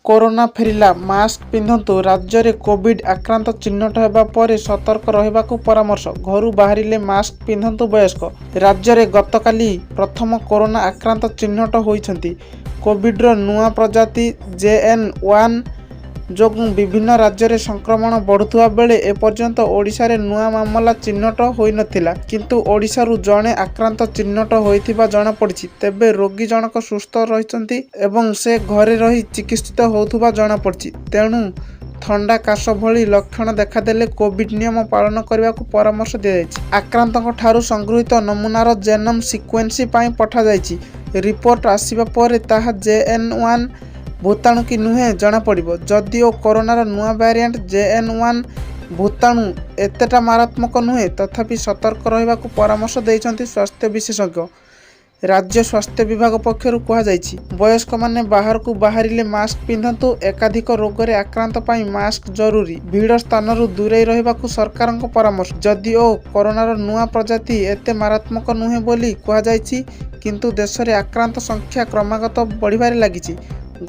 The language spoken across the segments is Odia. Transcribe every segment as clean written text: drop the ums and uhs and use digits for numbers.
କରୋନା ଫେରିଲା, ମାସ୍କ ପିନ୍ଧନ୍ତୁ। ରାଜ୍ୟରେ କୋଭିଡ୍ ଆକ୍ରାନ୍ତ ଚିହ୍ନଟ ହେବା ପରେ ସତର୍କ ରହିବାକୁ ପରାମର୍ଶ। ଘରୁ ବାହାରିଲେ ମାସ୍କ ପିନ୍ଧନ୍ତୁ ବୟସ୍କ। ରାଜ୍ୟରେ ଗତକାଲି ପ୍ରଥମ କରୋନା ଆକ୍ରାନ୍ତ ଚିହ୍ନଟ ହୋଇଛନ୍ତି। କୋଭିଡର ନୂଆ ପ୍ରଜାତି ଜେଏନ୍-1 ଯୋଗୁଁ ବିଭିନ୍ନ ରାଜ୍ୟରେ ସଂକ୍ରମଣ ବଢ଼ୁଥିବା ବେଳେ ଏପର୍ଯ୍ୟନ୍ତ ଓଡ଼ିଶାରେ ନୂଆ ମାମଲା ଚିହ୍ନଟ ହୋଇନଥିଲା। କିନ୍ତୁ ଓଡ଼ିଶାରୁ ଜଣେ ଆକ୍ରାନ୍ତ ଚିହ୍ନଟ ହୋଇଥିବା ଜଣାପଡ଼ିଛି। ତେବେ ରୋଗୀ ଜଣକ ସୁସ୍ଥ ରହିଛନ୍ତି ଏବଂ ସେ ଘରେ ରହି ଚିକିତ୍ସିତ ହେଉଥିବା ଜଣାପଡ଼ିଛି। ତେଣୁ ଥଣ୍ଡା, କାଶ ଭଳି ଲକ୍ଷଣ ଦେଖାଦେଲେ କୋଭିଡ୍ ନିୟମ ପାଳନ କରିବାକୁ ପରାମର୍ଶ ଦିଆଯାଇଛି। ଆକ୍ରାନ୍ତଙ୍କ ଠାରୁ ସଂଗୃହୀତ ନମୁନାର ଜେନୋମ୍ ସିକ୍ୱେନ୍ସିଂ ପାଇଁ ପଠାଯାଇଛି। ରିପୋର୍ଟ ଆସିବା ପରେ ତାହା ଜେଏନ୍-1 ଭୂତାଣୁ କି ନୁହେଁ ଜଣାପଡ଼ିବ। ଯଦିଓ କରୋନାର ନୂଆ ଭାରିଆଣ୍ଟ ଜେଏନ୍-1 ଭୂତାଣୁ ଏତେଟା ମାରାତ୍ମକ ନୁହେଁ, ତଥାପି ସତର୍କ ରହିବାକୁ ପରାମର୍ଶ ଦେଇଛନ୍ତି ସ୍ୱାସ୍ଥ୍ୟ ବିଶେଷଜ୍ଞ। ରାଜ୍ୟ ସ୍ୱାସ୍ଥ୍ୟ ବିଭାଗ ପକ୍ଷରୁ କୁହାଯାଇଛି, ବୟସ୍କମାନେ ବାହାରକୁ ବାହାରିଲେ ମାସ୍କ ପିନ୍ଧନ୍ତୁ। ଏକାଧିକ ରୋଗରେ ଆକ୍ରାନ୍ତ ପାଇଁ ମାସ୍କ ଜରୁରୀ। ଭିଡ଼ ସ୍ଥାନରୁ ଦୂରେଇ ରହିବାକୁ ସରକାରଙ୍କ ପରାମର୍ଶ। ଯଦିଓ କରୋନାର ନୂଆ ପ୍ରଜାତି ଏତେ ମାରାତ୍ମକ ନୁହେଁ ବୋଲି କୁହାଯାଇଛି, କିନ୍ତୁ ଦେଶରେ ଆକ୍ରାନ୍ତ ସଂଖ୍ୟା କ୍ରମାଗତ ବଢ଼ିବାରେ ଲାଗିଛି।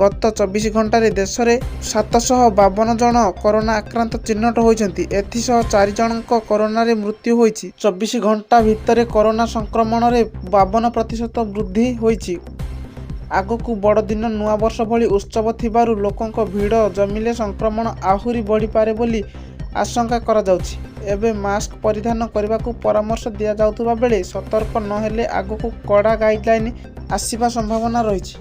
ଗତ 24 ଘଣ୍ଟାରେ ଦେଶରେ 752 ଜଣ କରୋନା ଆକ୍ରାନ୍ତ ଚିହ୍ନଟ ହୋଇଛନ୍ତି। ଏଥିସହ 4 ଜଣଙ୍କ କରୋନାରେ ମୃତ୍ୟୁ ହୋଇଛି। 24 ଘଣ୍ଟା ଭିତରେ କରୋନା ସଂକ୍ରମଣରେ 52% ବୃଦ୍ଧି ହୋଇଛି। ଆଗକୁ ବଡ଼ଦିନ, ନୂଆବର୍ଷ ଭଳି ଉତ୍ସବ ଥିବାରୁ ଲୋକଙ୍କ ଭିଡ଼ ଜମିଲେ ସଂକ୍ରମଣ ଆହୁରି ବଢ଼ିପାରେ ବୋଲି ଆଶଙ୍କା କରାଯାଉଛି। ଏବେ ମାସ୍କ ପରିଧାନ କରିବାକୁ ପରାମର୍ଶ ଦିଆଯାଉଥିବା ବେଳେ ସତର୍କ ନହେଲେ ଆଗକୁ କଡ଼ା ଗାଇଡଲାଇନ୍ ଆସିବା ସମ୍ଭାବନା ରହିଛି।